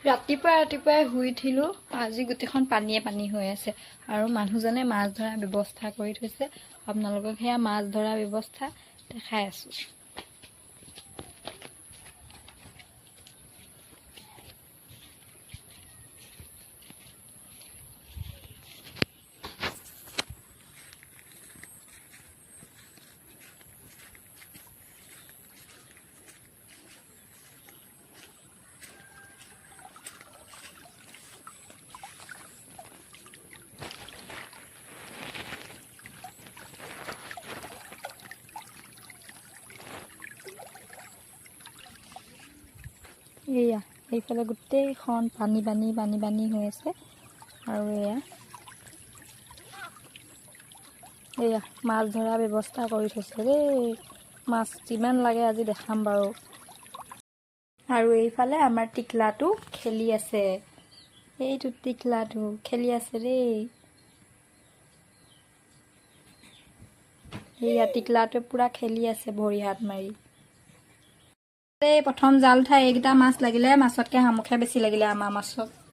ৰাতিপুৱাই ৰাতিপুৱাই শুই উঠিলোঁ। আজি গোটেইখন পানীয়ে পানী হৈ আছে আৰু মানুহজনে মাছ ধৰাৰ ব্যৱস্থা কৰি থৈছে। আপোনালোকক সেয়া মাছ ধৰা ব্যৱস্থা দেখাই আছোঁ। এয়া এইফালে গোটেইখন পানী পানী পানী পানী হৈ আছে। আৰু এয়া এয়া মাছ ধৰা ব্যৱস্থা কৰি থৈছে দেই। মাছ যিমান লাগে আজি দেখাম বাৰু। আৰু এইফালে আমাৰ টিকলাটো খেলি আছে। এইটো টিকলাটো খেলি আছে দেই। এইয়া টিকলাটোৱে পূৰা খেলি আছে ভৰি হাত মাৰি। এই প্ৰথম জাল উঠাই এইকেইটা মাছ লাগিলে, মাছতকৈ শামুকহে বেছি লাগিলে আমাৰ মাছত।